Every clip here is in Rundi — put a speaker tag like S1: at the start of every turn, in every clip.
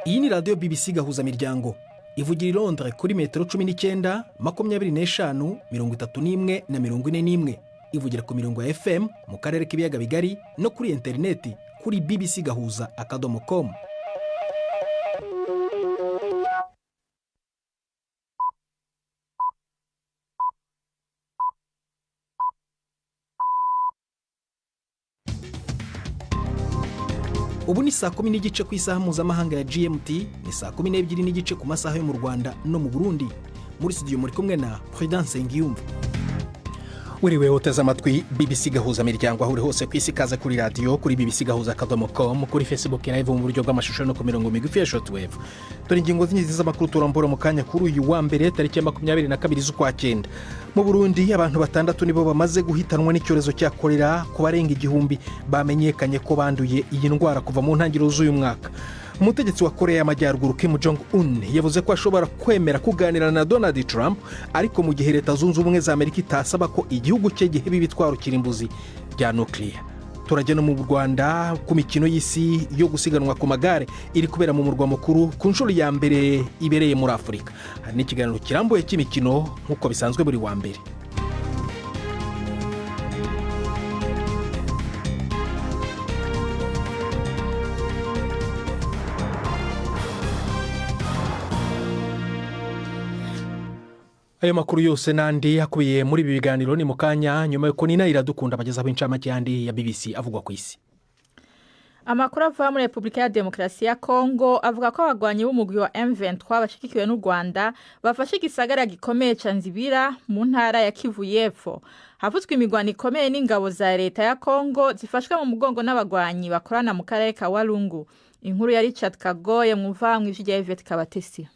S1: Iyi ni radiyo BBC Gahuzamiryango, ivugira i Londres kuri metero 19, 25, 31 na 41. Ivugira ku mirongo ya FM mu karere k'ibiyaga bigari no kuri interineti kuri bbcgahuza.com. Ubu ni saa 10:30 ku isaha mpuzamahanga ya GMT, ni saa 12:30 ku masaha yo mu Rwanda no mu Burundi. Muri studio muri kumwe na Prudence Nsengiyumva. Wiriwe uteze amatwi BBC Gahuza Miryango aho uri hose ku isi. Ikaze kuri radiyo, kuri bbcgahuza.com, kuri Facebook Live mu buryo bw'amashusho no ku mirongo migufi ya shortwave. Dore ingingo z'ingenzi z'amakuru turambura mu kanya kuri uyu wa mbere, tariki ya 22 z'ukwa cyenda. Mu Burundi, abantu batandatu nibo bamaze guhitanwa n'icyorezo cya kolera ku barenga 1000 bamenyekanye ko banduye iyi ndwara kuva mu ntangiriro z'uyu mwaka. Umutegetsi wa Korea y'Amajyaruguru Kim Jong Un yavuze ko ashobora kwemera kuganira na Donald Trump, ariko mu gihe Leta Zunze Ubumwe za Amerika itasaba ko igihugu cye giheba ibitwaro kirimbuzi bya nukiliya. Turajya no mu Rwanda ku mikino y'isi yo gusiganwa ku magare iri kubera mu murwa mukuru ku nshuro ya mbere ibereye muri Afurika. Hari n'ikiganiro kirambuye cy'imikino nk'uko bisanzwe buri wa mbere. Ayo makuru yose n'andi akubiye muri ibi biganiro ni mu kanya, nyuma y'uko Nina Iradukunda bagezaho incamake y'andi ya BBC avugwa ku isi.
S2: Amakuru ava muri Repubulika ya Demokarasi ya Kongo avuga ko abagwanyi b'umugwi wa M23 bashigikiwe n'u Rwanda bafashe igisagara gikomeye ca Nzibira mu ntara ya Kivu y'Epfo. Havuzwe imigwano ikomeye n'ingabo za leta ya Kongo zifashwe mu mugongo n'abagwanyi bakorana mu karere ka Walungu. Inkuru ya Richard Kagoye mwumva mw'ijwi rya Yvette Kabatesi.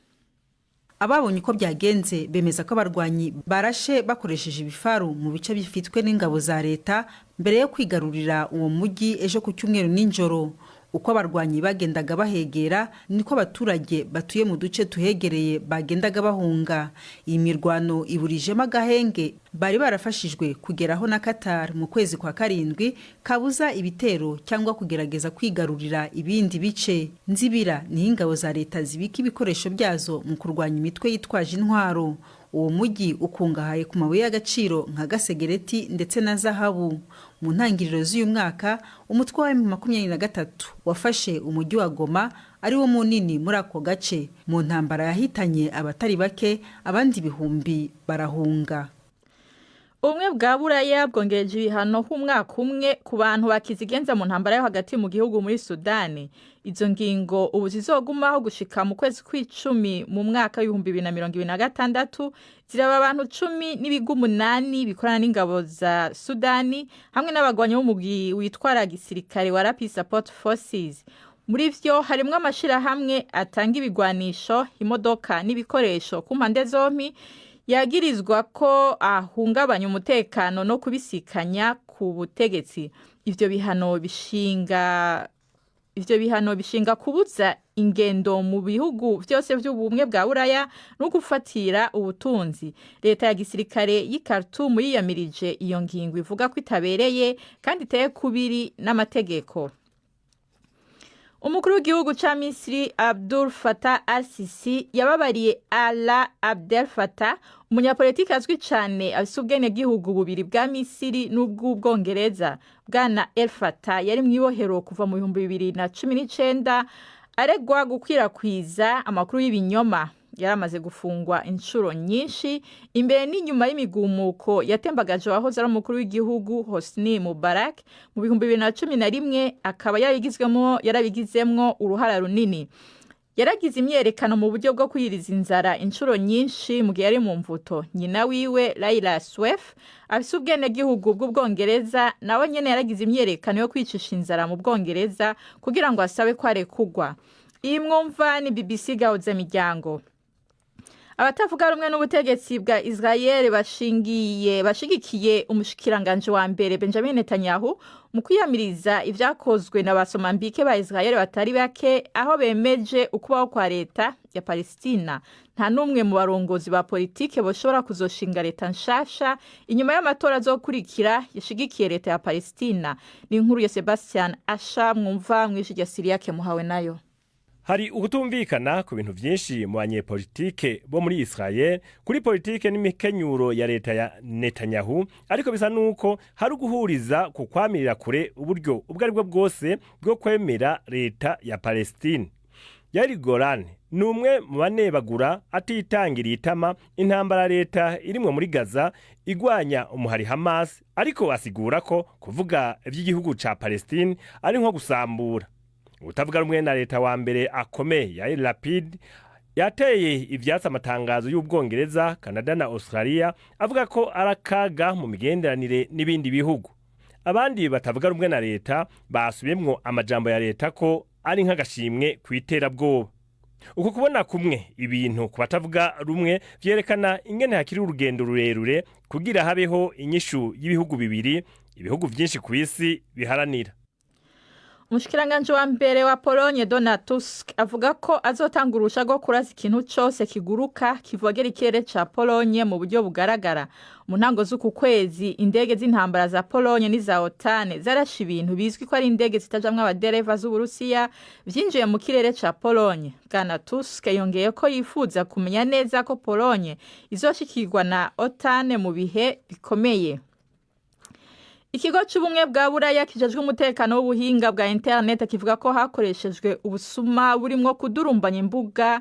S3: Ababonye uko byagenze bemeza ko abarwanyi barashe bakoresheje ibifaru mu bice bifitwe n'ingabo za leta mbere yo kwigarurira uwo mujyi ejo ku cyumweru nijoro. Uko abarwanyi bagendaga bahegera, niko abaturage batuye mu duce tuhegereye bagendaga bahunga. Iyi mirwano iburijemo agahenge bari barafashijwe kugeraho na Qatar mu kwezi kwa karindwi, kabuza ibitero cyangwa kugerageza kwigarurira ibindi bice. Nzibira niho ingabo za leta zibika ibikoresho byazo mu kurwanya imitwe yitwaje intwaro. Uwo mujyi ukungahaye ku mabuye y'agaciro nka gasegereti ndetse na zahabu. Mu ntangiriro z'uyu mwaka, umutwe wa M23 wafashe umujyi wa Goma, ari wo munini muri ako gace, mu ntambara yahitanye abatari bake, abandi ibihumbi barahunga.
S2: Ubumwe bwa Buraya bwongereje ibihano h'umwaka umwe ku bantu bakizigenza mu ntambara yo hagati mu gihugu muri Sudani. Izo ngingo ubu zizogumaho gushika mu kwezi kw'icumi mu mwaka w'2026. Ziraba abantu 10 n'ibigo 8 bikorana n'ingabo za Sudani hamwe n'abagwanyi b'umugwi witwara gisirikare wa Rapid Support Forces. Muri vyo harimwo amashirahamwe atanga ibigwanisho, imodoka n'ibikoresho ku mpande zompi, yagirizwa ko ahungabanya umutekano no kubisikanya ku butegetsi. Ivyo bihano bishinga kubuza ingendo mu bihugu vyose vy'Ubumwe bwa Buraya no gufatira ubutunzi. Leta ya gisirikare y'i Khartoum yiyamirije iyo ngingo, ivuga ko itabereye kandi iteye kubiri n'amategeko. Umukuru w'igihugu ca Misiri Abdul Fattah al-Sisi yababariye Ala Abdel Fattah, umunyapolitiki azwi cane afise ubwenegihugu bubiri bwa Misiri n'ubw'Ubwongereza. Bwana El Fattah yari mw'ibohero kuva mu 2019 aregwa gukwirakwiza amakuru y'ibinyoma. Yaramaze gufungwa inshuro nyinshi imbere n'inyuma y'imigumuko yatembagaje uwahoze ari umukuru w'igihugu Hosni Mubarak mu 2011, akaba yarabigizemwo uruhara runini. Yaragize imyerekano mu buryo bwo kwiriza inzara inshuro nyinshi mu gihe yari mu mvuto. Nyina wiwe Laila Swef afise ubwenegihugu bw'Ubwongereza, nawe nyene yaragize imyerekano yo kwicisha inzara mu Bwongereza kugira ngo asabe ko arekurwa. Iyi mwumva ni BBC Gahuza Miryango. Abatavuga rumwe n'ubutegetsi bwa Israel bashingiye bashigikiye umushikiranganje wa mbere Benjamin Netanyahu mu kwiyamiriza ivyakozwe na basomambike ba Israel batari bake, aho bemeje ukubaho kwa leta ya Palestina. Nta n'umwe mu barongozi ba politike boshobora kuzoshinga leta nshasha inyuma y'amatora azokurikira yashigikiye leta ya Palestina. Ni inkuru ya Sebastian Asha mwumva mw'ijwi rya Siriyake Muhawe nayo.
S4: Hari ukutumvikana ku bintu vyinshi mu banyepolitike bo muri Israel kuri politike n'imikenyuro ya leta ya Netanyahu, ariko bisa nuko hari uguhuriza ku kwamirira kure uburyo ubwo aribwo bwose bwo kwemera leta ya Palestine. Yair Golan ni umwe mu banebagura atitangiriye itama intambara leta irimwo muri Gaza igwanya umuhari Hamas, ariko asigura ko kuvuga ivy'igihugu ca Palestine ari nko gusambura. Utavuga rumwe na leta wa mbere akomeye, Yair Lapid, yateye ivyatsi amatangazo y'Ubwongereza, Canada na Australia avuga ko ari akaga mu migenderanire n'ibindi bihugu. Abandi batavuga rumwe na leta basubiyemwo amajambo ya leta ko ari nk'agashimwe kw'iterabwoba. Uku kubona kumwe ibintu ku batavuga rumwe vyerekana ingene hakiri urugendo rurerure kugira habeho inyishu y'ibihugu bibiri ibihugu vyinshi kw'isi biharanira.
S2: Umushikiranganji wa mbere wa Polonye, Donald Tusk, avuga ko azotanga uruhusha rwo kurasa ikintu cose kiguruka kivogera ikirere ca Polonye mu buryo bugaragara. Mu ntango z'uku kwezi, indege z'intambara za Polonye n'iza OTAN zarashe ibintu bizwi ko ari indege zitajamwo abadereva z'Uburusiya vyinjiye mu kirere ca Polonye. Bwana Tusk yongeye ko yifuza kumenya neza ko Polonye izoshikirwa na OTAN mu bihe bikomeye. Ikigo c'Ubumwe bwa Buraya kijejwe umutekano w'ubuhinga bwa internet kivuga ko hakoreshejwe ubusuma burimwo kudurumbanya imbuga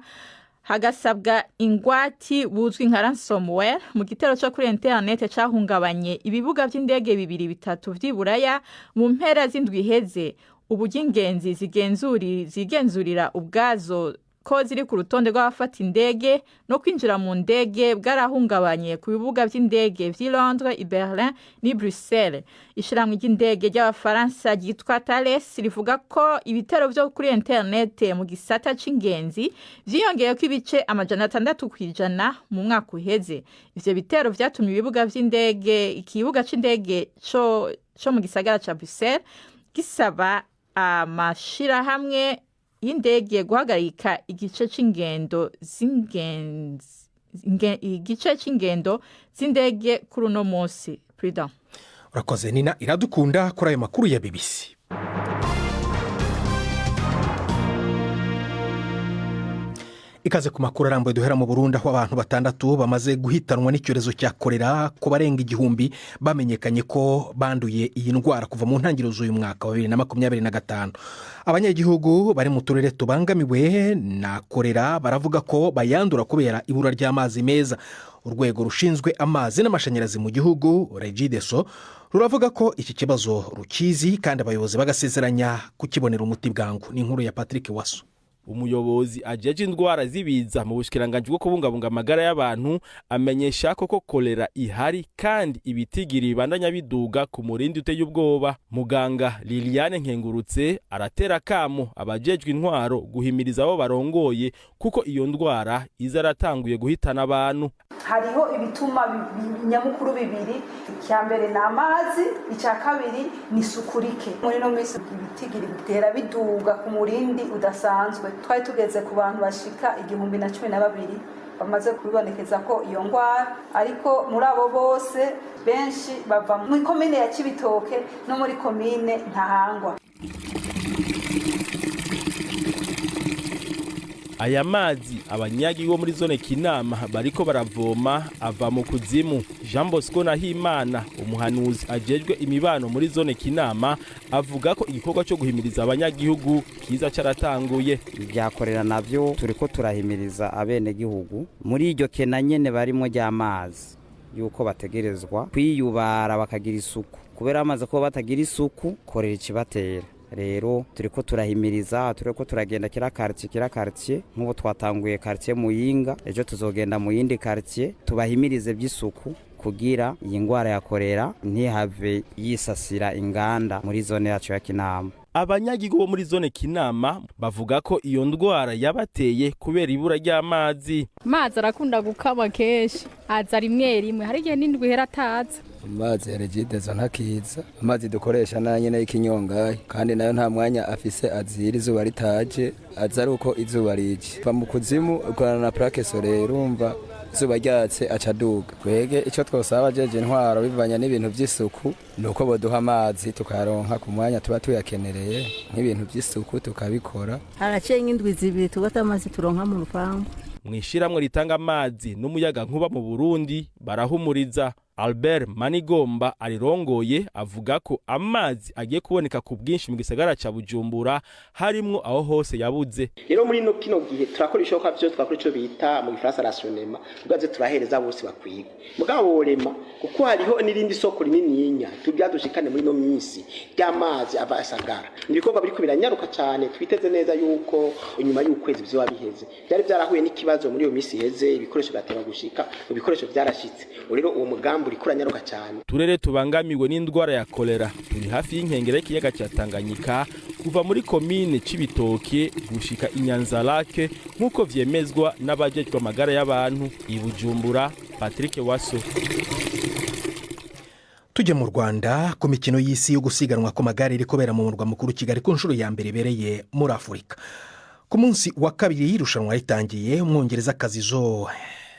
S2: hagasabwa ingwati, buzwi nka ransomware, mu gitero co kuri internet cahungabanye ibibuga vy'indege bibiri bitatu vy'i Buraya mu mpera z'indwi iheze. Uburyo ingenzi zigenzurira ubwazo ko ziri ku rutonde rw'abafata indege no kwinjira mu ndege bwarahungabanye ku bibuga vy'indege vy'i Londres, i Berlin n'i Bruxelles. Ishirahamwe ry'indege ry'Abafaransa ryitwa Thales rivuga ko ibitero vyo kuri internet mu gisata c'ingenzi vyiyongeyeko ibice 600% mu mwaka uheze. Ivyo bitero vyatumye ibibuga vy'indege, ikibuga c'indege co mu gisagara ca Bruxelles gisaba amashirahamwe y'indege guhagarika igice c'ingendo z'indege kuri uno munsi, Prudent.
S1: Urakoze, Nina Iradukunda, kuri ayo makuru ya BBC. Ikaze ku makuru arambuye. Duhera mu Burundi, aho abantu batandatu bamaze guhitanwa n'icyorezo cya korera ku barenga 1000 bamenyekanye ko banduye iyi ndwara kuva mu ntangiriro z'uyu mwaka wa 2025. Abanyagihugu bari mu turere tubangamiwe na korera baravuga ko bayandura kubera ibura ry'amazi meza. Urwego rushinzwe amazi n'amashanyarazi mu gihugu, REGIDESO, ruravuga ko iki kibazo rukizi kandi abayobozi bagasezeranya kukibonera umuti bwangu. Ni inkuru ya Patrick Waso.
S5: Umuyobozi ajeje indwara z'ibiza mu bushikiranganji bwo kubungabunga amagara y'abantu amenyesha ko kolera ihari kandi ibitigiri bibandanya biduga ku murindi uteye ubwoba. Muganga Liliane Nkengurutse aratera kamo abajejwe intwaro guhimiriza abo barongoye, kuko iyo ndwara iza aratanguye guhitana abantu.
S6: Hariho ibituma nyamukuru bibiri: icya mbere ni amazi, icya kabiri ni isuku rike. Muri ino minsi ibitigiri bitera biduga ku murindi udasanzwe. Twari tugeze ku bantu bashika 1012 bamaze kubibonekeza ko iyo ndwara, ariko muri abo bose benshi bava muri komine ya Cibitoke no muri komine Ntahangwa.
S5: Aya mazi abanyagihugu bo muri zone Kinama bariko baravoma ava mu kuzimu. Jean Bosco Nahimana, umuhanuzi ajejwe imibano muri zone Kinama, avuga ko igikorwa cyo guhimiriza abanyagihugu kiza caratanguye.
S7: Ibyakorera navyo turiko turahimiriza abenegihugu muri iryo kena nyene barimo ry'amazi, yuko bategerezwa kwiyubara bakagira isuku, kubera bamaze kuba batagira isuku korera ikibatera. Rero turiko turahimiriza, turiko turagenda kira quartier kira quartier. Nk'ubu twatanguye quartier Muyinga, ejo tuzogenda mu yindi quartier tubahimirize by'isuku, kugira iyi ndwara ya korera ntihave yisasira inganda muri zone yacu ya Kinama.
S5: Abanyagihugu bo muri zone Kinama bavuga ko iyo ndwara yabateye kubera ibura ry'amazi.
S8: Amazi arakunda gukama kenshi, aza rimwe rimwe, hari igihe n'indwi ihera ataza.
S9: Amazi ya REGIDESO ntakiza. Amazi dukoresha nayo nyene y'ikinyongayi, kandi nayo nta mwanya afise azira izuba ritaje, aza ari uko izuba rije. Va mu kuzimu, ukorana na plaque solaire, urumva. Izuba ryatse aca aduga. Twege icyo twosaba abajeje intwaro bivanye n'ibintu by'isuku ni uko boduha amazi tukayaronka ku mwanya tuba tuyakenereye, nk'ibintu by'isuku tukabikora.
S10: Haraciye nk'indwi 2 tugata amazi turonka mu rupangu.
S5: Mu ishyirahamwe ritanga amazi n'umuyaga nkuba mu Burundi barahumuriza. Albert Manigomba arirongoye avuga ko amazi agiye kuboneka ku bwinshi mu gisagara ca Bujumbura, harimwo aho hose yabuze.
S11: Rero muri no kino gihe turakora ishoboka byose, twakora ico bita mu gifaransa rationnement, ubwazo turahereza bose bakwiye, mugabo worema kuko hariho n'irindi soko rinininya tubyadushikane muri no minsi ry'amazi ava asagara. Ibikorwa biriko biranyaruka cyane, twiteze neza yuko inyuma y'ukwezi vyoba biheze. Byari byarahuye n'ikibazo muri iyo minsi iheze, ibikoresho byateba gushika, ibikoresho byarashitse. Rero uwo mugambi uriko uranyaruka cyane.
S5: Turere tubangamiwe n'indwara ya kolera turi hafi y'inkengero y'ikiyaga cya Tanganyika, kuva muri komine Cibitoke gushika Inyanzarake, nk'uko vyemezwa n'abajejwe amagara y'abantu. I Bujumbura, Patrick Waso.
S1: Tujye mu Rwanda ku mikino y'isi yo gusiganwa ku magare iri kubera mu murwa mukuru Kigali ku nshuro ya mbere ibereye muri Afurika. Ku munsi wa kabiri irushanwa ritangiye, Umwongerezakazi Zoe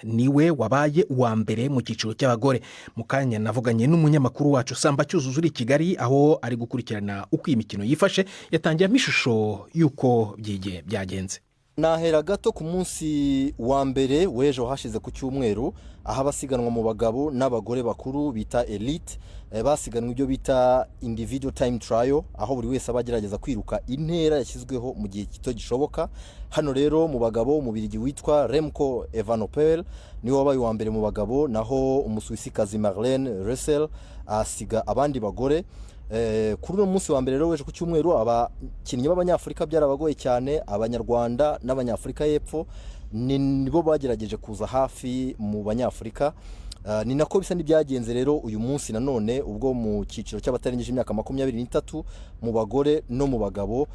S1: niwe wabaye uwa mbere mu cyiciro cy'abagore. Mu kanya navuganye n'umunyamakuru wacu Samba Cyuzuzo uri i Kigali, aho ari gukurikirana uko iyi mikino yifashe. Yatangiyemo ishusho y'uko byagenze.
S12: Nahera gato ku munsi wa mbere w'ejo hashize ku cyumweru, aho abasiganwa mu bagabo n'abagore bakuru bita elite basiganwa ibyo bita individual time trial, aho buri wese aba agerageza kwiruka intera yashyizweho mu gihe gito gishoboka. Hano rero mu bagabo, Umubirigi witwa Remco Evenepoel niwe wabaye uwa mbere mu bagabo, naho Umusuwisikazi Marlene Reusser asiga abandi bagore. Kuri uno munsi wa mbere rero w'ejo ku cyumweru, abakinnyi b'Abanyafurika byarabagoye cyane. Abanyarwanda n'Abanyafurika y'Epfo nibo bagerageje kuza hafi mu Banyafurika. Ni nako bisa n'ibyagenze rero uyu munsi nanone, ubwo mu cyiciro cy'abatarengeje imyaka 23 mu bagore no mu bagabo,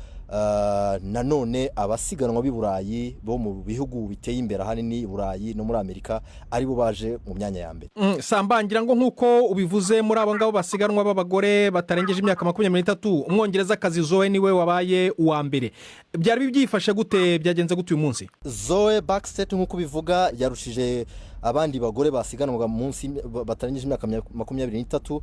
S12: nanone abasiganwa b'i Burayi bo mu bihugu biteye imbere, ahanini i Burayi no muri Amerika, aribo baje mu myanya ya mbere.
S1: Samba, ngira ngo nk'uko ubivuze, muri abo ngabo basiganwa b'abagore batarengeje imyaka 23, Umwongerezakazi Zoe niwe wabaye uwa mbere. Byari byifashe gute? Byagenze gute uyu munsi?
S12: Zoe Backstedt, nk'uko ubivuga, yarushije abandi bagore basiganwaga munsi batarengeje imyaka 23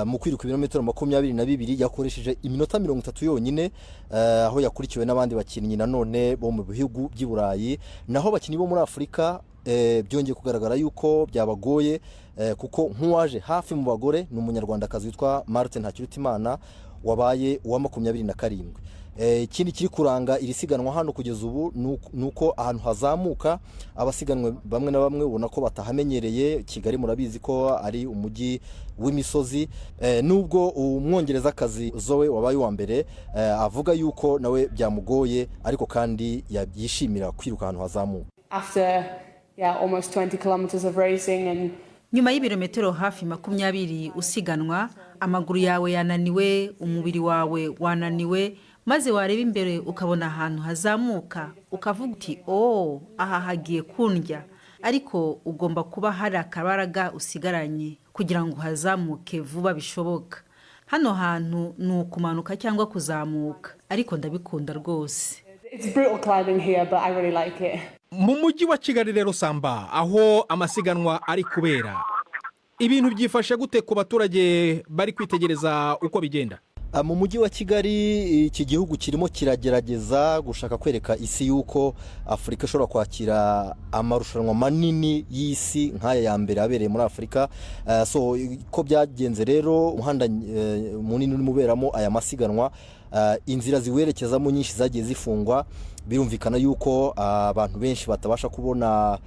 S12: mu kwiruka ibirometero 22. Yakoresheje iminota 30 yonyine, aho yakurikiwe n'abandi bakinnyi nanone bo mu bihugu by'i Burayi. Naho abakinnyi bo muri Afurika byongeye kugaragara yuko byabagoye, kuko nk'uwaje hafi mu bagore ni Umunyarwandakazi witwa Martin Ntakirutimana wabaye uwa 27. Ikindi kiri kuranga iri siganwa hano kugeza ubu ni uko ahantu hazamuka abasiganwe bamwe na bamwe ubona ko batahamenyereye. Kigali murabizi ko ari umujyi w'imisozi. Nubwo Umwongerezakazi Zoe wabaye uwa mbere avuga yuko nawe byamugoye, ariko kandi yishimira kwiruka ahantu hazamuka.
S13: After, yeah, almost 20 kilometers of racing and
S3: Nyuma y'ibirometero hafi 20 usiganwa, amaguru yawe yananiwe, umubiri wawe wananiwe, maze wareba imbere ukabona ahantu hazamuka, ukavuga uti: "Oh, aha hagiye kundya." Ariko ugomba kuba hari akabaraga usigaranye kugira ngo uhazamuke vuba bishoboka. Hano hantu ni ukumanuka cyangwa kuzamuka, ariko ndabikunda rwose.
S13: It's brutal climbing here, but I really like it.
S1: Mu mujyi wa Kigali rero, Samba, aho amasiganwa ari kubera, ibintu byifashe gute ku baturage bari kwitegereza uko bigenda?
S12: Mu mujyi wa Kigali, iki gihugu kirimo kiragerageza gushaka kwereka isi yuko Afurika ishobora kwakira amarushanwa manini y'isi nk'aya ya mbere abereye muri Afurika. So ko byagenze rero, umuhanda munini urimo uberamo aya masiganwa, inzira ziwerekezamo nyinshi zagiye zifungwa. Birumvikana yuko abantu benshi batabasha kubona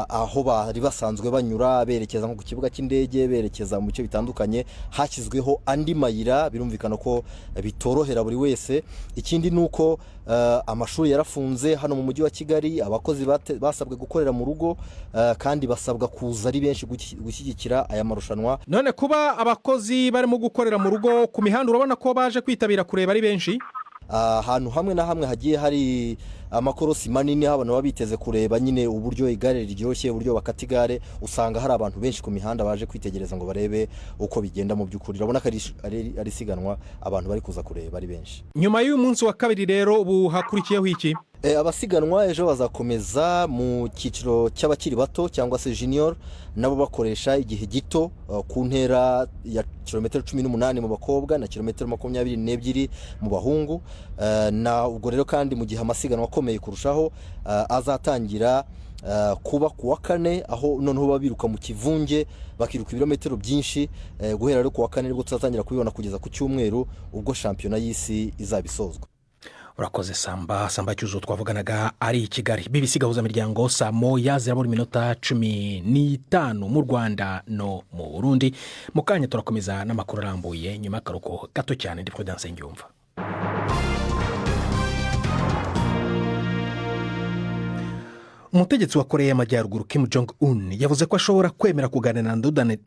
S12: aho bari basanzwe banyura berekeza nko ku kibuga cy'indege, berekeza mu bice bitandukanye. Hashyizweho andi mayira, birumvikana ko bitorohera buri wese. Ikindi ni uko amashuri yarafunze hano mu mujyi wa Kigali, abakozi basabwe gukorera mu rugo, kandi basabwa kuza ari benshi gushyigikira aya marushanwa.
S1: None kuba abakozi barimo gukorera mu rugo, ku mihanda urabona ko baje kwitabira kureba ari benshi?
S12: Ahantu hamwe na hamwe hagiye hari amakorosi manini, aho abantu baba biteze kureba nyine uburyo igare riryoshye, uburyo bakata igare, usanga hari abantu benshi ku mihanda baje kwitegereza ngo barebe uko bigenda. Mu by'ukuri urabona ko ari isiganwa abantu bari kuza kureba ari benshi.
S1: Nyuma y'uyu munsi wa kabiri rero, ubu hakurikiyeho iki?
S12: Abasiganwa ejo bazakomeza mu cyiciro cy'abakiri bato cyangwa se junior, nabo bakoresha igihe gito ku ntera ya kilometero 18 mu bakobwa na kilometero 22 mu bahungu. Na ubwo rero kandi mu gihe amasiganwa akomeye kurushaho azatangira kuba ku wa kane, aho noneho baba biruka mu kivunge, bakiruka ibirometero byinshi. Guhera rero ku wa kane nibwo tuzatangira kubibona kugeza ku cyumweru, ubwo shampiyona y'isi izaba isozwa.
S1: Urakoze Samba. Samba Cyuzuzo twavuganaga ari i Kigali. BBC Gahuzamiryango, saa 1 zirabura iminota 15 mu Rwanda no mu Burundi. Mu kanya turakomeza n'amakuru arambuye nyuma y'akaruhuko gato cyane. Ndi Prudence Ngiyumva. Umutegetsi wa Korea y'Amajyaruguru Kim Jong Un yavuze ko ashobora kwemera kuganira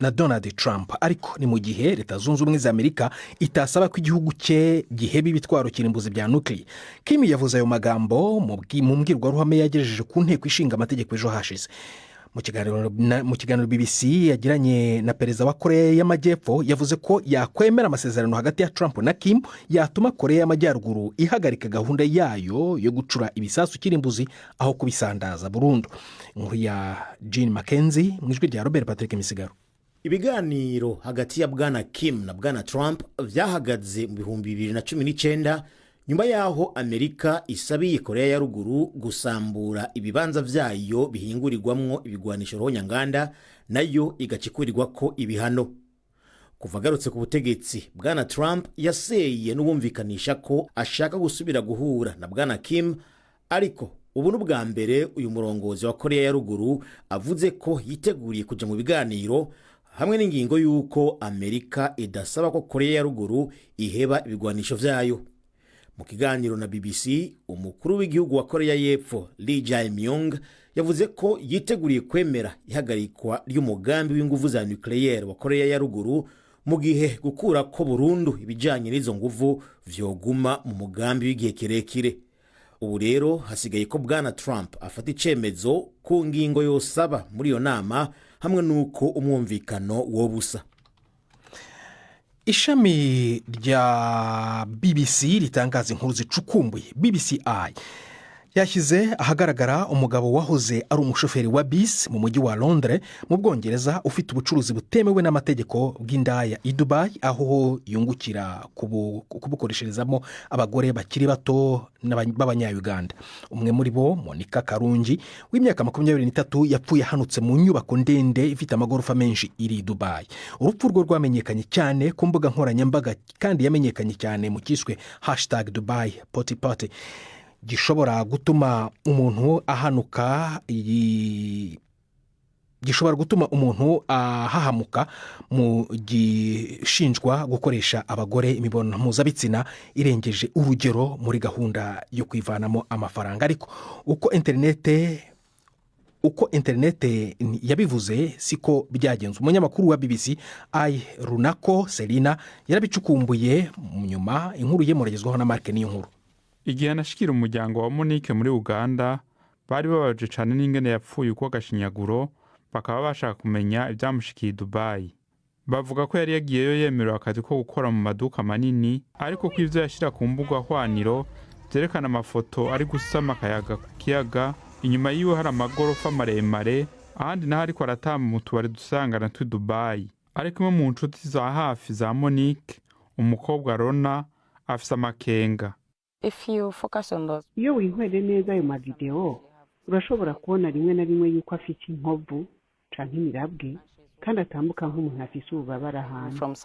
S1: na Donald Trump, ariko ni mu gihe Leta Zunze Ubumwe za Amerika itasaba ko igihugu cye giheba ibitwaro kirimbuzi bya nukiliya. Kim yavuze ayo magambo mu mbwirwaruhame yagejeje ku Nteko Ishinga Amategeko ejo hashize. Mu kiganiro BBC yagiranye na perezida wa Korea y'Amajyepfo, yavuze ko yakwemera amasezerano hagati ya Trump na Kim yatuma Korea y'Amajyaruguru ihagarika gahunda yayo yo gucura ibisasu kirimbuzi aho kubisandaza burundu. Inkuru ya Jean Mackenzie mu ijwi rya Robert Patrick Misigaro.
S14: Ibiganiro hagati ya Bwana Kim na Bwana Trump vyahagaze mu 2019, nyuma yaho Amerika isabiye Korea ya Ruguru gusambura ibibanza vyayo bihingurirwamwo ibigwanisho ruhonyanganda, nayo igacikurirwa ko ibihano. Kuva agarutse ku butegetsi, Bwana Trump yaseye n'uwumvikanisha ko ashaka gusubira guhura na Bwana Kim, ariko ubu ni ubwa mbere uyu murongozi wa Korea ya Ruguru avuze ko yiteguriye kuja mu biganiro, hamwe n'ingingo y'uko Amerika idasaba ko Korea ya Ruguru iheba ibigwanisho vyayo. Mu kiganiro na BBC, umukuru w'igihugu wa Korea y'Epfo Lee Jae-myung yavuze ko yiteguriye kwemera ihagarikwa ry'umugambi w'inguvu za nucléaire wa Korea ya Ruguru, mu gihe gukura ko burundu ibijanye n'izo nguvu vyoguma mu mugambi w'igihe kirekire. Ubu rero hasigaye ko Bwana Trump afata icemezo ku ngingo yosaba muri iyo nama, hamwe n'uko umwumvikano wobusa.
S1: Ishami rya BBC ritangaza inkuru zicukumbuye, BBC Eye, yashyize ahagaragara umugabo wahoze ari umushoferi wa bisi mu mujyi wa Londres mu Bwongereza, ufite ubucuruzi butemewe n'amategeko bw'indaya i Dubai, aho yungukira kubukoresherezamo abagore bakiri bato b'Abanyayuganda. Umwe muri bo, Monica Karungi w'imyaka 23, yapfuye ahanutse mu nyubako ndende ifite amagorofa menshi iri i Dubai. Urupfu rwe rwamenyekanye cyane ku mbuga nkoranyambaga, kandi yamenyekanye cyane mu kiswe #DubaiPottyParty, gishobora gutuma umuntu ahanuka, gishobora gutuma umuntu ahahamuka mu gishinjwa gukoresha abagore imibonano mpuzabitsina irengeje urugero muri gahunda yo kwivanamo amafaranga. Ariko uko interinete yabivuze siko byagenze. Umunyamakuru wa BBC Eye Runako Selina yarabicukumbuye nyuma, inkuru ye muragezwaho na Mark niyo nkuru.
S15: Igihe anashikira umuryango wa Monique muri Uganda, bari babaje cyane n'ingene yapfuye uko agashinyaguro, bakaba bashaka kumenya ibyamushikiye i Dubai. Bavuga ko yari yagiyeyo yemerewe akazi ko gukora mu maduka manini, ariko ko ivyo yashira ku mbuga hwaniro vyerekana amafoto ari gusama akayaga ku kiyaga, inyuma yiwe hari amagorofa maremare, ahandi naho ariko aratamba mu tubari dusangana tw'i Dubai. Ariko imwe mu nshuti za hafi za Monique, umukobwa Rona, afise amakenga.
S16: Iyo wihwere neza ayo mavidewo, urashobora kubona rimwe na rimwe yuko afite inkovu canke imirabwe, kandi atambuka nk'umuntu afise ububabare ahantu.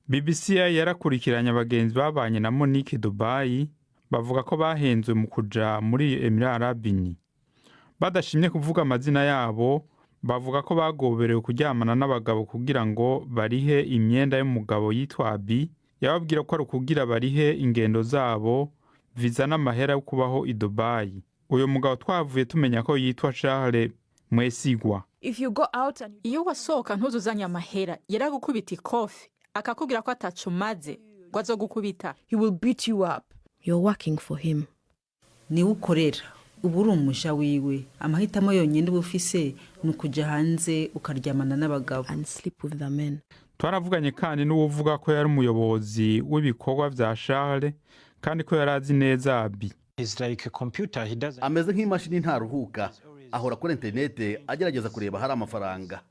S15: BBC yarakurikiranye abagenzi babanye na Monique Dubai, bavuga ko bahenzwe mu kuja muri Emirats Arabes Unis. Badashimye kuvuga amazina yabo, bavuga ko bagoberewe kuryamana n'abagabo kugira ngo barihe imyenda y'umugabo yitwa Abi. Yababwira ko ari ukugira barihe ingendo zabo, viza n'amahera yo kubaho i Dubai. Uyu mugabo twavuye tumenya ko yitwa Charles Mwesigwa.
S2: Iyo wasohoka ntuzuzanye amahera, yaragukubita ikofi akakubwira ko ataco umaze, ngo azogukubita.
S3: Niwe ukorera, uba uri umuja wiwe. Amahitamo yonyine uba ufise ni ukujya hanze ukaryamana n'abagabo.
S15: Twaravuganye kandi n'uwuvuga ko yari umuyobozi w'ibikorwa vya Charles, kandi ko yari azi neza Abi.
S17: Ameze nk'imashini, ntaruhuka, ahora kuri interinete agerageza kureba hari amafaranga.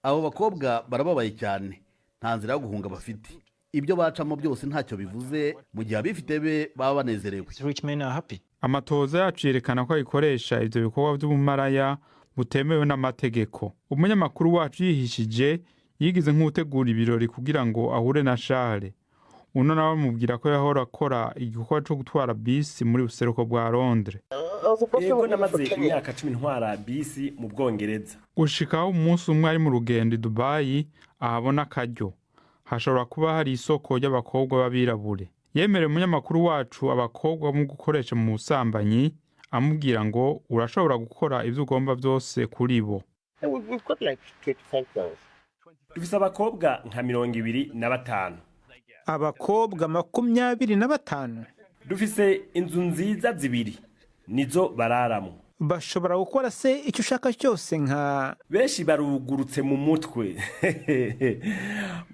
S17: Abo bakobwa barababaye cyane, nta nzira yo guhunga bafite. Ibyo bacamo byose ntacyo bivuze mu gihe abifite be baba banezerewe.
S15: Amatohoza yacu yerekana ko ayikoresha ivyo bikorwa vy'ubumaraya butemewe n'amategeko. Umunyamakuru wacu yihishije, yigize nk'utegura ibirori kugira ngo ahure na Charles. Uno nawe amubwira ko yahora akora igikorwa co gutwara bisi muri buseruko bwa Londres.
S4: Yego, namaze imyaka 10 ntwara bisi mu Bwongereza.
S15: Gushikaho umunsi umwe ari mu rugendo i Dubayi ahabona akaryo hashobora kuba hari isoko ry'abakobwa b'abirabure. Yemereye umunyamakuru wacu abakobwa mu gukoresha mu busambanyi, amubwira ngo urashobora gukora ibyo ugomba byose kuri bo.
S4: Dufise abakobwa nka 25.
S18: Abakobwa 25?
S4: Dufise inzu nziza zibiri, nizo bararamo.
S18: Bashobora gukora se icyo ushaka cyose nka
S4: Benshi barugurutse mu mutwe.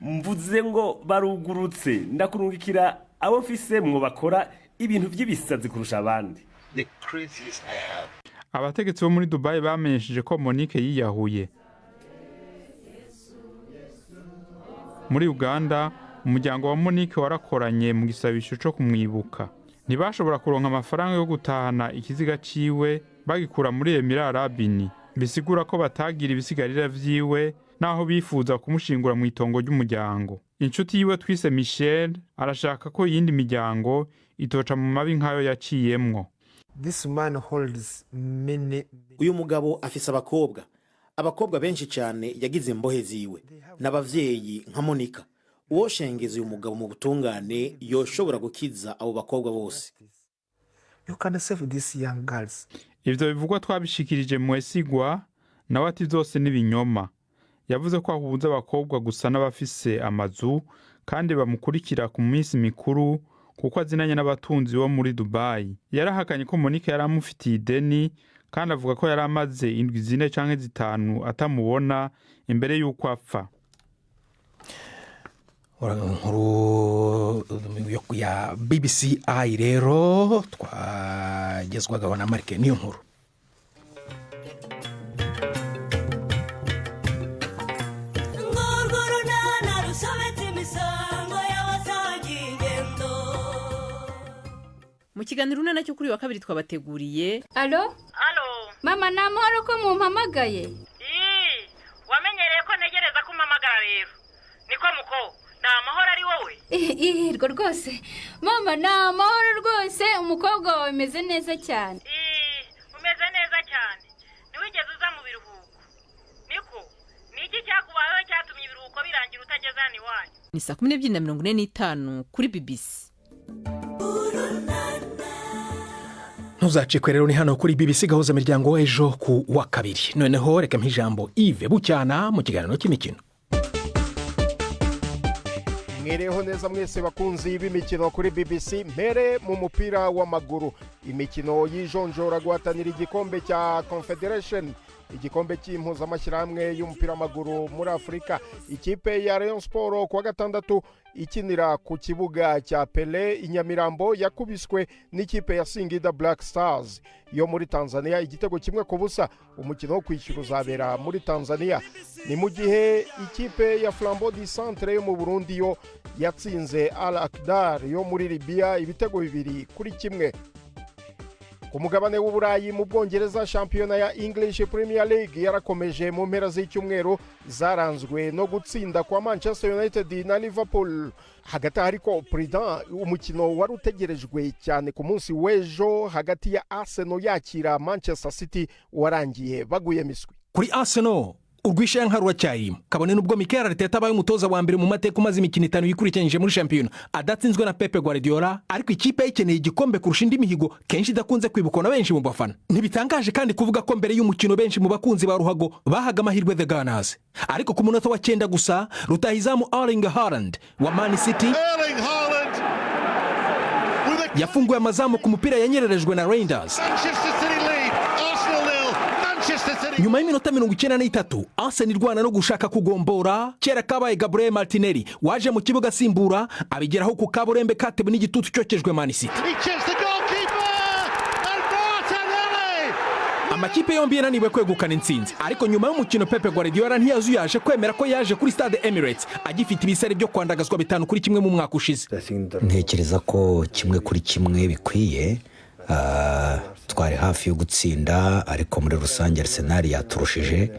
S4: Mvuze ngo barugurutse, ndakurungikira abo mfise mwo bakora ibintu by'ibisazi kurusha abandi.
S15: Abategetsi bo muri Dubayi bamenyesheje ko Monique yiyahuye. Muri Uganda, umuryango wa Monique warakoranye mu gisabisho cyo kumwibuka. Ntibashobora kuronka amafaranga yo gutahana ikiziga ciwe bagikura muri Emirati Arabini, bisigura ko batagira ibisigarira vyiwe naho bifuza kumushingura mu itongo ry'umuryango. Inshuti yiwe twise Michel arashaka ko iyindi miryango itoca mu mabi nk'ayo yaciyemwo.
S19: This man holds many.
S14: Uyu mugabo afise abakobwa benshi cyane yagize imbohe ziwe n'abavyeyi nka Monica. Uwoshengeza uyu mugabo mu butungane yoshobora gukiza abo bakobwa bose.
S19: You can save these young girls.
S15: Ivyo bivugwa twabishikirije Mwesigwa, nawe ati vyose n'ibinyoma. Yavuze ko ahuza abakobwa gusa n'abafise amazu kandi bamukurikira ku minsi mikuru kuko azinanye n'abatunzi bo muri Dubayi. Yarahakanye ko Monique yari amufitiye ideni, kandi avuga ko yari amaze indwi 4 canke 5 atamubona imbere y'uko apfa.
S1: Inkuru ya BBC i rero twagezwagaho na Marike niyo nkuru.
S20: Mu kiganiro Urunana cyo kuri wa kabiri twabateguriye.
S8: Alo,
S21: alo.
S8: Mama, ni amahoro ko mumpamagaye?
S21: Wamenyereye ko ntegereza ko umpamagara rero. Niko muko, ni amahoro ari wowe?
S8: Ihirwa rwose mama, ni amahoro rwose. Umukobwa wawe umeze neza cyane.
S21: Umeze neza cyane. Ntiwigeze uza mu biruhuko. Niko, ni iki cyakubayeho cyatumye ibiruhuko birangira utageze hano iwanyu?
S20: Ni saa 12:45 kuri BBC.
S1: Ntuzacikwe rero, ni hano kuri BBC Gahuza Miryango ejo ku wa kabiri. Noneho reka mpijambo Yves Bucyana mu kiganiro cy'imikino.
S22: Mwereho neza mwese bakunzi b'imikino kuri BBC. Mpere mu mupira w'amaguru, imikino y'ijonjora guhatanira igikombe cya Confederation, igikombe cy'impuzamashyirahamwe y'umupira w'amaguru muri Afurika. Ikipe ya Rayon Sport kuwa gatandatu ikinira ku kibuga cya Pele i Nyamirambo yakubiswe n'ikipe ya Singida Black Stars yo muri Tanzania igitego 1-0. Umukino wo kwishyura uzabera muri Tanzania. Ni mu gihe ikipe ya Flambeau du Centre yo mu Burundi yo yatsinze Al Akdar yo muri Libya ibitego 2-1. Ku mugabane w'Uburayi, mu Bwongereza, shampiyona ya English Premier League yarakomeje mu mpera z'icyumweru zaranzwe no gutsinda kwa Manchester United na Liverpool. Hagati aho ariko, Prudent, umukino wari utegerejwe cyane ku munsi w'ejo hagati ya Arsenal yakira Manchester City warangiye baguye miswi.
S1: Kuri Arsenal urwishayanka ruracyarimo, kabone n'ubwo Mikel Arteta abaye umutoza wa mbere mu mateka umaze imikino 5 yikurikiranyije muri shampiyona adatsinzwe na Pepe Guardiola, ariko ikipe ikeneye igikombe kurusha indi mihigo kenshi idakunze kwibukwa na benshi mu bafana. Ntibitangaje kandi kuvuga ko mbere y'umukino benshi mu bakunzi ba ruhago bahaga amahirwe The Gunners, ariko ku munota wa 9 gusa rutahizamu Erling Haaland wa Man City yafunguye amazamu ku mupira yanyererejwe na Reinders. Nyuma y'iminota 93 Arsenal irwana no gushaka kugombora, kera kabaye Gabriel Martinelli waje mu kibuga asimbura abigeraho ku kaburembe katewe n'igitutu cyokejwe Man City. Amakipe yombi yananiwe kwegukana intsinzi, ariko nyuma y'umukino Pep Guardiola ntiyazuyaje kwemera ko yaje kuri stade Emirates agifite ibisare byo kwandagazwa 5-1 mu mwaka ushize.
S6: Ntekereza ko 1-1 bikwiye. Twari hafi yo gutsinda, ariko muri rusange Arsenal yaturushije,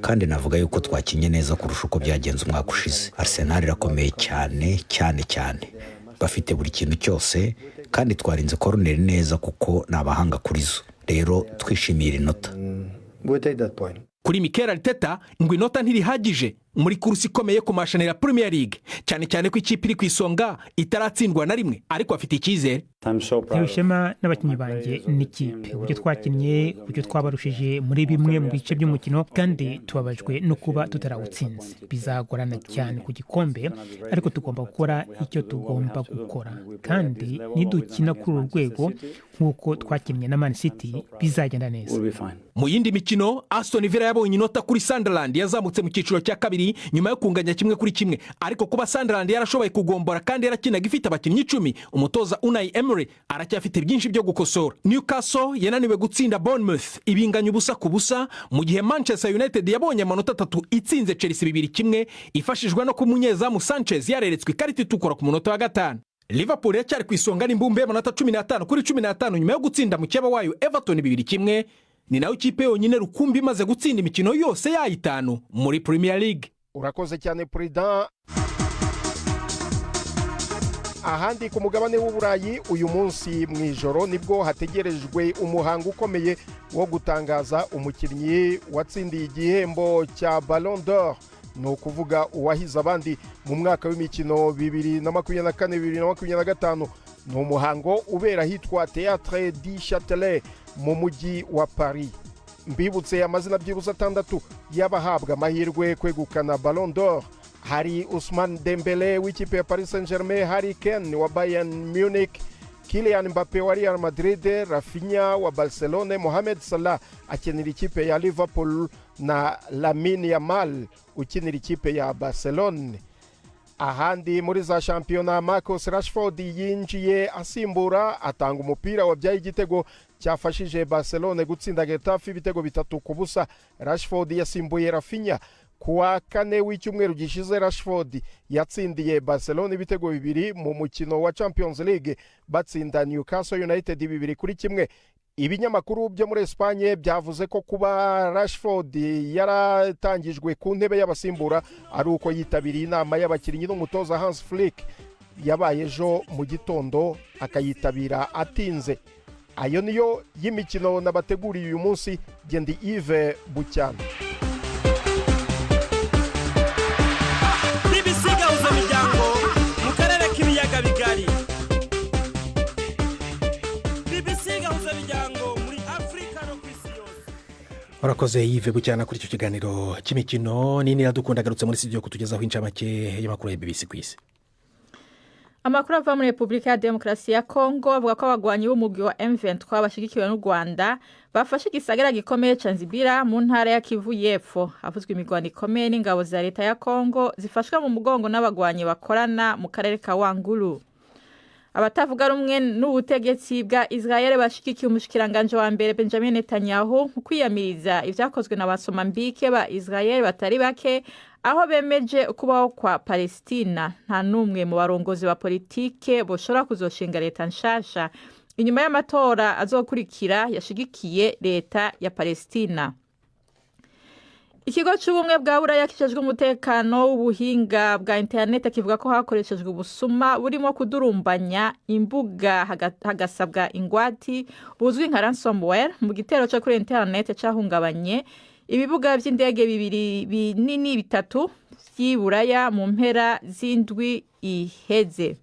S6: kandi navuga yuko twakinnye neza kurusha uko byagenze umwaka ushize. Arsenal irakomeye cyane cyane cyane, bafite buri kintu cyose, kandi twarinze koroneri neza kuko ni abahanga kuri zo. Rero twishimiye inota.
S1: Kuri Mikel Arteta ngo inota ntirihagije muri course ikomeye ku mashanira Premier League, cyane cyane ko ikipe iri ku isonga itaratsindwa na rimwe, ariko afite icyizere.
S7: Ntewe ishema n'abakinnyi banjye n'ikipe, uburyo twakinnye, uburyo twabarushije muri bimwe mu bice by'umukino, kandi tubabajwe no kuba tutarawutsinze. Bizagorana cyane ku gikombe, ariko tugomba gukora icyo tugomba gukora, kandi nidukina kuri uru rwego nk'uko twakinnye na Man City, bizagenda neza.
S1: Mu yindi mikino, Aston Villa yabonye inota kuri Sunderland yazamutse mu cyiciro cya kabiri nyuma yo kunganya 1-1, ariko kuba Sunderland yarashoboye kugombora kandi yarakinaga ifite abakinnyi 10, umutoza Unai Emery aracyafite byinshi byo gukosora. Newcastle yananiwe gutsinda Bournemouth, ibinganya 0-0, mu gihe Manchester United yabonye amanota 3 itsinze Chelsea 2-1, ifashijwe no kuba umunyezamu Sanchez yareretswe ikarita itukura ku munota wa 5. Liverpool iracyari ku isonga n'imbumbe y'amanota 15 kuri 15 nyuma yo gutsinda mukeba wayo Everton 2-1. Ni nayo kipe yonyine rukumbi imaze gutsinda imikino yose yayo 5 muri Premier League.
S22: Urakoze cyane, Prudent. Ahandi ku mugabane w'Uburayi, uyu munsi mu ijoro nibwo hategerejwe umuhango ukomeye wo gutangaza umukinnyi watsindiye igihembo cya Ballon d'Or, ni ukuvuga uwahize abandi mu mwaka w'imikino 2024 2025. Ni umuhango ubera ahitwa Théâtre du Châtelet mu mujyi wa Paris. Mbibutse amazina byibuze 6 y'abahabwa amahirwe kwegukana Ballon d'Or: hari Ousmane Dembele w'ikipe ya Paris Saint-Germain, Harry Kane wa Bayern Munich, Kylian Mbappe wa Real Madrid, Raphinha wa Barcelone, Mohamed Salah akinira ikipe ya Liverpool na Lamine Yamal ukinira ikipe ya Barcelone. Ahandi muri za shampiyona, Marcus Rashford yinjiye asimbura, atanga umupira wabyaye igitego cyafashije Barcelone gutsinda Getafe ibitego 3-0. Rashford yasimbuye Raphinha. Kuwa kane w'icyumweru gishize, Rashford yatsindiye Barcelone ibitego 2 mu mukino wa Champions League, batsinda Newcastle United 2-1. Ibinyamakuru byo muri Espagne byavuze ko kuba Rashford yaratangijwe ku ntebe y'abasimbura ari uko yitabiriye inama y'abakinnyi n'umutoza Hans Flick yabaye ejo mu gitondo, akayitabira atinze. Ayo niyo y'imikino nabateguriye uyu munsi. Gendi Yves Bucyana.
S23: BBC Gahuza Miryango mu karere k'ibiyaga bigari. BBC Gahuza Miryango muri Afurika no ku isi yose.
S1: Urakoze Yves Bucyana kuri icyo kiganiro cy'imikino. Nini Iradukunda agarutse muri studio kutugezaho incamake y'amakuru ya BBC ku isi.
S2: Amakuru ava muri Repubulika ya Demokarasi ya Kongo avuga ko abagwanyi b'umugwi wa M23 bashigikiwe n'u Rwanda bafashe igisagara gikomeye ca Nzibira mu ntara ya Kivu y'Epfo. Havuzwe imigwano ikomeye n'ingabo za leta ya Kongo zifashwa mu mugongo n'abagwanyi bakorana mu karere ka Wanguru. Abatavuga rumwe n'ubutegetsi bwa Israel bashigikiye umushikiranganje wa mbere Benjamin Netanyahu mu kwiyamiriza ivyakozwe na basomambike ba Israel batari bake, aho bemeje kubaho kwa Palestina. Nta n'umwe mu barongozi ba politike boshobora kuzoshinga leta nshasha inyuma y'amatora azokurikira yashigikiye leta ya Palestina. Ikigo c'ubumwe bwa Buraya kijejwe umutekano w'ubuhinga bwa interineti kivuga ko hakoreshejwe ubusuma burimo kudurumbanya imbuga hagasabwa ingwati, buzwi nka ransomware, mu gitero co kuri interineti cahungabanye ibibuga vy'indege bibiri binini bitatu vy'i Buraya mu mpera z'indwi iheze.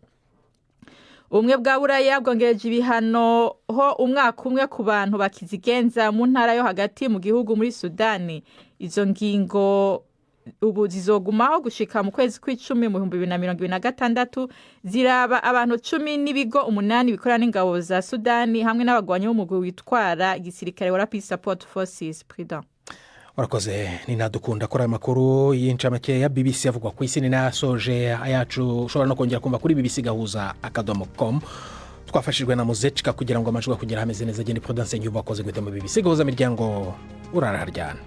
S2: Ubumwe bwa Buraya bwongereje ibihano ho umwaka umwe ku bantu bakizigenza mu ntara yo hagati mu gihugu muri Sudani. Izo ngingo ubu zizogumaho gushika mu kwezi kw'icumi mu 2026, ziraba abantu 10 n'ibigo 8 bikorana n'ingabo za Sudani hamwe n'abagwanyi b'umugwi witwara igisirikare wa Rapid Support Forces. Prudent.
S1: Urakoze Ninadukunda kuri aya makuru y'incamake ya BBC avugwa ku isi. Ni nayasoje ayacu. Ushobora no kongera kumva kuri bbcgahuza.com. Twafashijwe na Muzecika kugira ngo amajwi akugere ameze neza. Agende Prudence Nyubako wakoze guhita mu BBC Gahuza Miryango, uraraharyana.